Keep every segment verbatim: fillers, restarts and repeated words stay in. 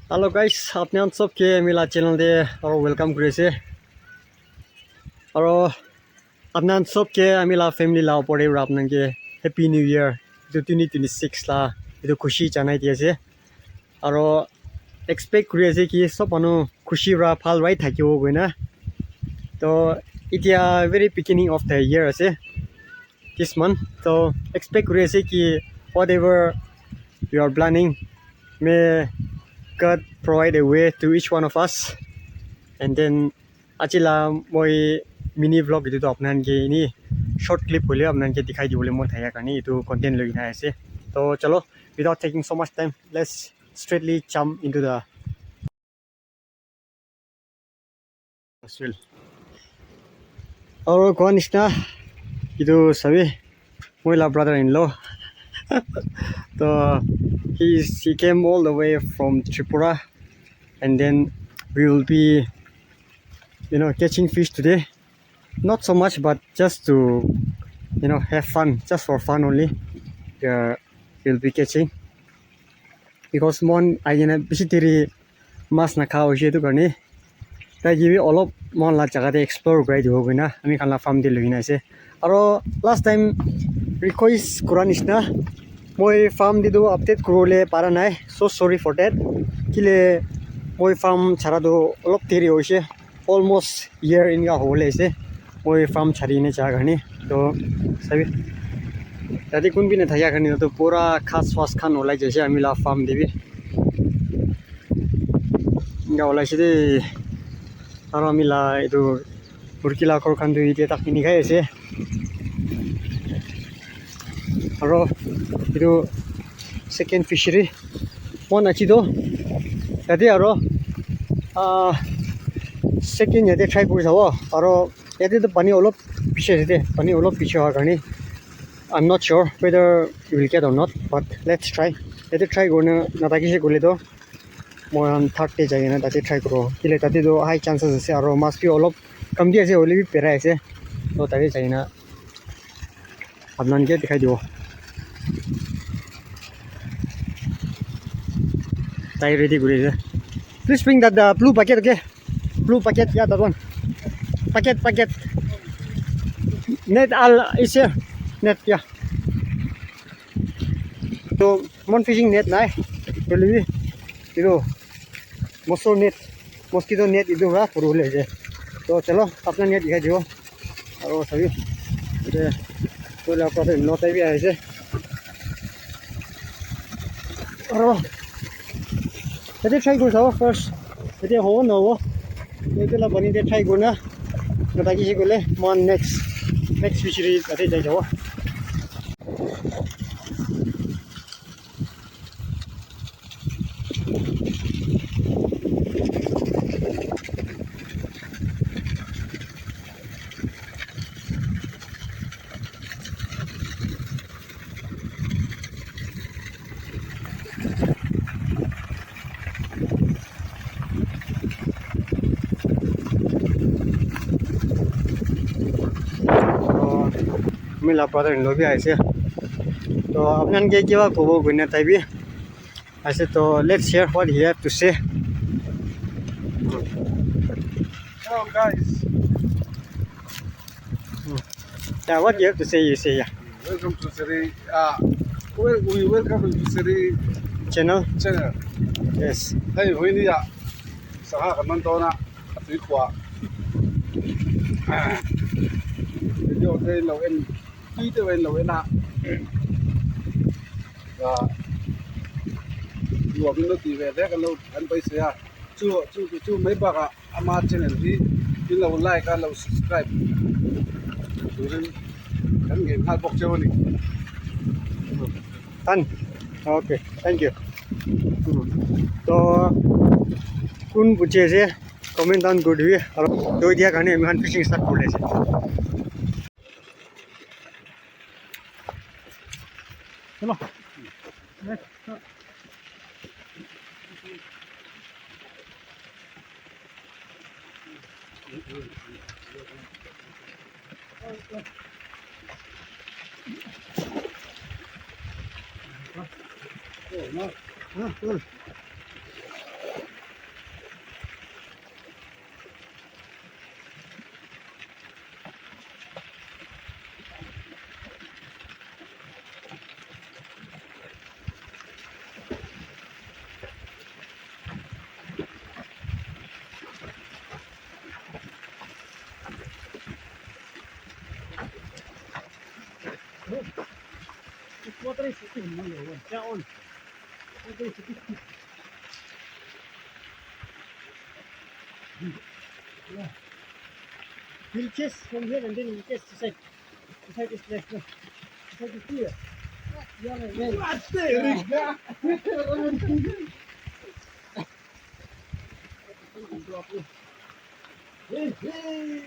Hello guys, apni khan sob ke ami la channel te aro welcome kuri ase. Aro apni khan sob ke ami la family la opor te apni khan ke Happy New Year etu twenty twenty-six la etu khushi janai di ase. Aro expect kuri ase ki sob manu khushi para bhal para thakibo koina. To etia very beginning of the year ase this month. To expect kuri ase ki whatever you are planning, may God provide a way to each one of us. And then aji la moi mini vlog etu to apni khan ke ini short clip hoile apni khan ke dikhai dibole mon thaka karne etu content loi kena ase. To chalo, without taking so much time, let's straightly jump into the Aro koa nishina, etu sabi, moi la brother in law. To he is, he came all the way from Tripura, and then we will be, you know, catching fish today. Not so much, but just to, you know, have fun, just for fun only. Yeah, we'll be catching. Because mon ahi kena bishi deri mas nakha hoise etu karne. Tai ke bi olop mon la jaga te explore kurai dibo koina ami khan la farm te loi kena ase. Aro last time request kura nishina moi farm te tu update kuribole para nai. So sorry for that. Kile moi farm chara tu olop deri hoise. Almost year eneka hobole ase. Moi farm chari kena ja karne. To sabi. Tate kun bi nathakia karne to pura ghas was khan olai jaise ami la farm te bi. Eneka olaise de. Aro ami la etu murgi la ghor khan tu etia tak enikai ase. Aro etu second fishery. Mon achi to. Yate aro, ah, second yate try kuri sabo. Aro yate to pani olop bishi ase de. Pani olop bishi howa karne. I'm not sure whether we will get or not, but let's try. Yate try kurina nathakise koile to moi khan third te jai kena tate try kuribo. Kile tate toh high chances ase aro mas bi olop kam di ase hoile bi berai ase. Toh tate jai kena apni khan ke dikhai dibo. Tai ready kuri ase. Please bring that, uh, blue bucket, okay? Blue bucket, yeah, that one. Bucket, bucket. Net all is here. Net, yeah. To mon fishing net nai. Hoile bi etu mosquito net, mosquito net etu para puri bole ase. To chalo, apni khan ke dikhai dibo. Aro sabi, etu toila brother in law tai bi ahi ase. Aro yate try kuri sabo first. Yate hobo nahobo. Etu la pani te try kurina nathakise koile moi khan next, next fishery tate jai jabo. Ami la brother in law bi ahise. To apni khan ke kiba kobo koina tai bi ahise. To let's hear what he have to say. Hello guys. Yeah, what you have to say, you say, yeah. Welcome to Seri. Uh, well, we welcome you to Seri channel. Channel. Yes. Hey, hoini ya. Saha kaman tona. Atui kwa. Video te lo en. Tui te wen lo en na. Ya. Lu abin lo ti ve de kan lo an pai se ya. Chu chu chu mai ba ka. Ama channel hi, in lo like, in lo subscribe. Turin, kan nge ngal bok che wani. Tan. Okay, thank you. Hmm. To, kun buche ase, comment down kuri dibi. Aro, doi dia karne ami khan fishing start kuri ase. Chalo. Next. This water is sitting in my one. Yeah, on. Water is sitting. Yeah. We'll chase from here and then we'll chase this side. This side is left. No. This side is clear. Yeah, yeah, yeah. What the heck? Hey, hey.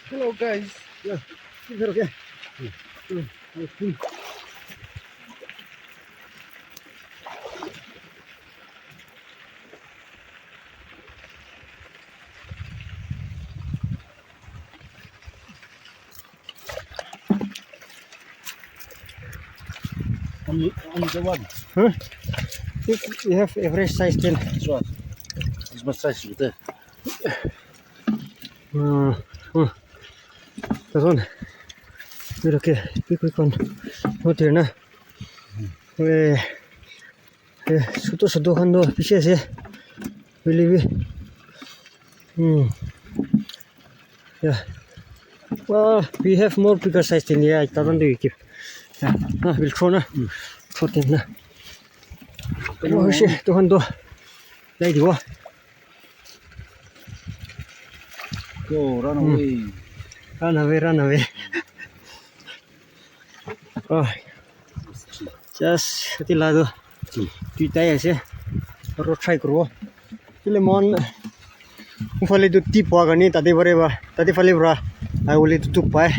Hello guys. Yeah. Is that okay? Mm. Mm. Mm. On, on the one. Huh? You, you have average size then. This one. This much size with there. Uh, uh, this one. Wait, okay. Quick, quick one. Not here, na? Eh, eh, suto, suto khan toh bishi ase. Hoile bi. Hmm. Yeah. Well, we have more bigger size than here. I don't do it. Yeah. Ah, we'll throw na. Mm. Throw them na. Oh, shit. Tuhan do. Lay di wa. Go, run away. Run away, run away. Oh. Just ati la do. Tui tai ase. Aro try kuro. Tile mon. Ufale tu tip wa gani tate bare ba. Tate fale bra. Ai wole tu tup pai.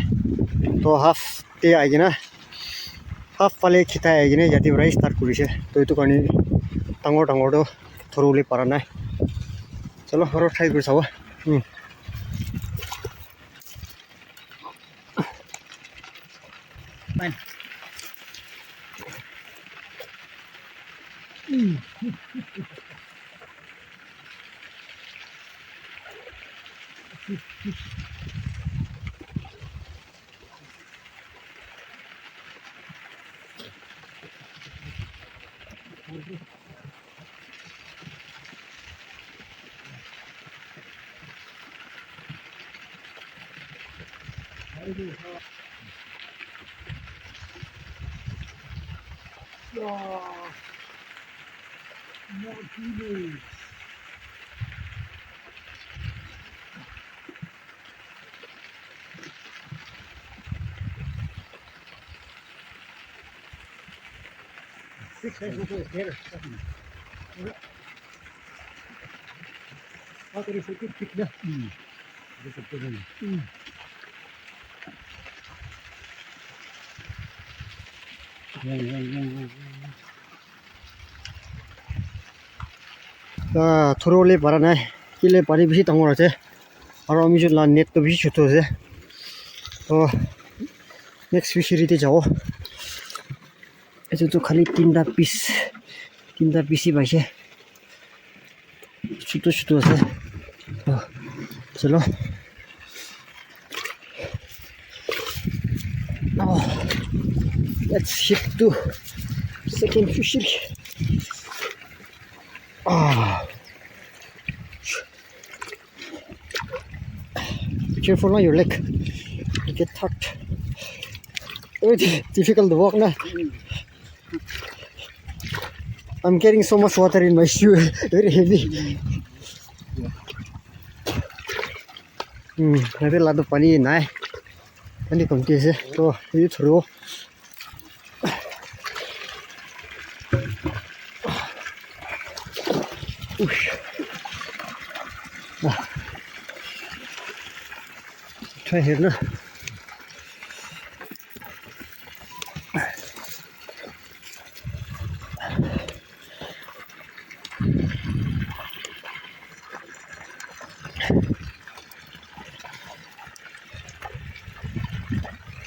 To half te ai kena. Half fale khitai ai kena yate bra start kurise. To itu karne dangor dangor to thorole para nai. Chalo, aro try kuri sabo. Hmm. Fine. Ah, thorole para nai. Kile pani bishi dangor ase. Aro ami jun la net toh bishi chutu ase. Toh next fishery te jabo. Etu toh khali tinta piece, tinta piece hi paise. Chutu chutu ase. Oh, chalo. Oh, let's shift to second fishery. Ah. Be careful on your leg. You get hurt. Very difficult to walk na. I'm carrying so much water in my shoe. Very heavy. Hmm, yate la toh pani nai. Pani komti ase. Toh, etu thoribo. Ush. Ah. Try here na.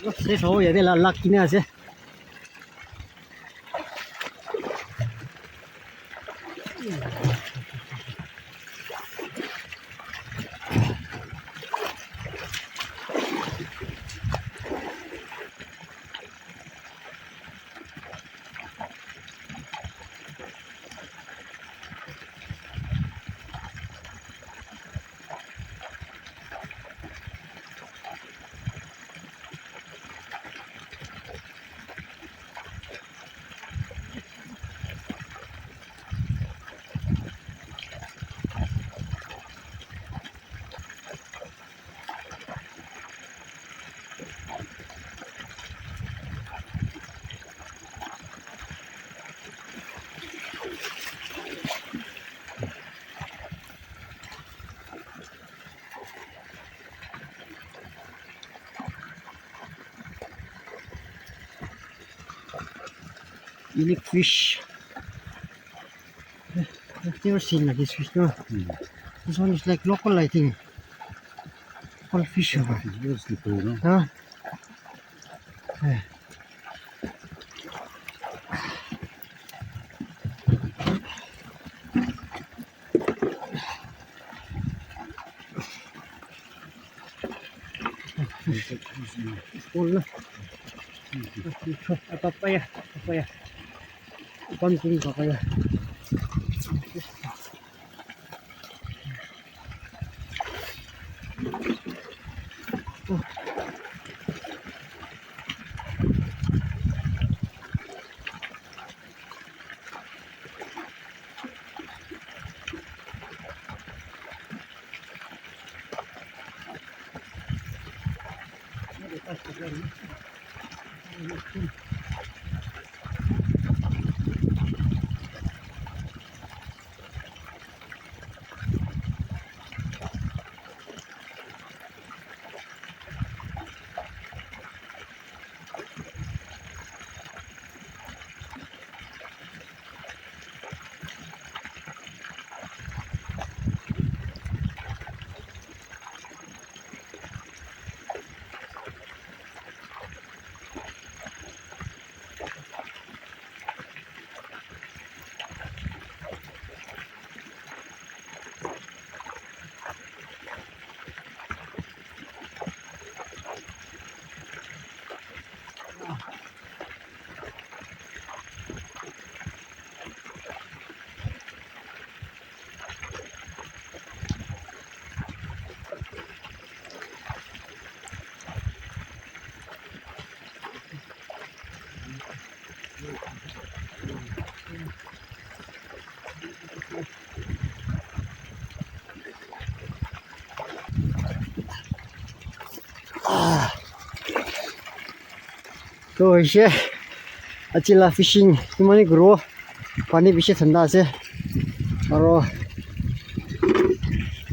Ase sabo yate la lak kina ase. Unique fish. I've never seen like this fish, no? Hmm. This one is like local, I think. Local fish, huh? It's very slippery, no? Huh? Yeah. Papaya, papaya. Pumpkin papaya. Ah. To hoise, aji la fishing imani kuribo, pani bishi thanda ase, aro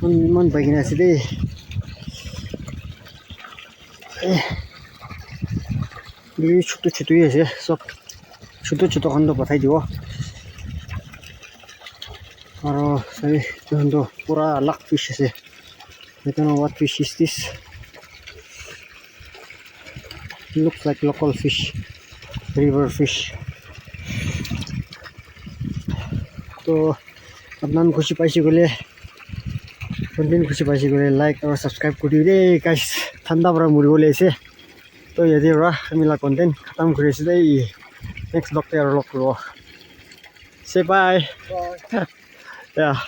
iman, iman pai kena ase de. Eh, etu bi chutu chutu hi ase sob, chutu chutu khan toh pathai dibo, aro sabi etu khan toh pura alak fish ase. I don't know what fish is this. Looks like local fish, river fish. To apni khan khushi paise koile, content khushi paise koile, like aru subscribe kuri dibi de, guys. Thanda para muri bole ase. To yate para ami la content khatam kuri ase de. Next vlog te aru log kuribo. Say bye. Bye. Yeah.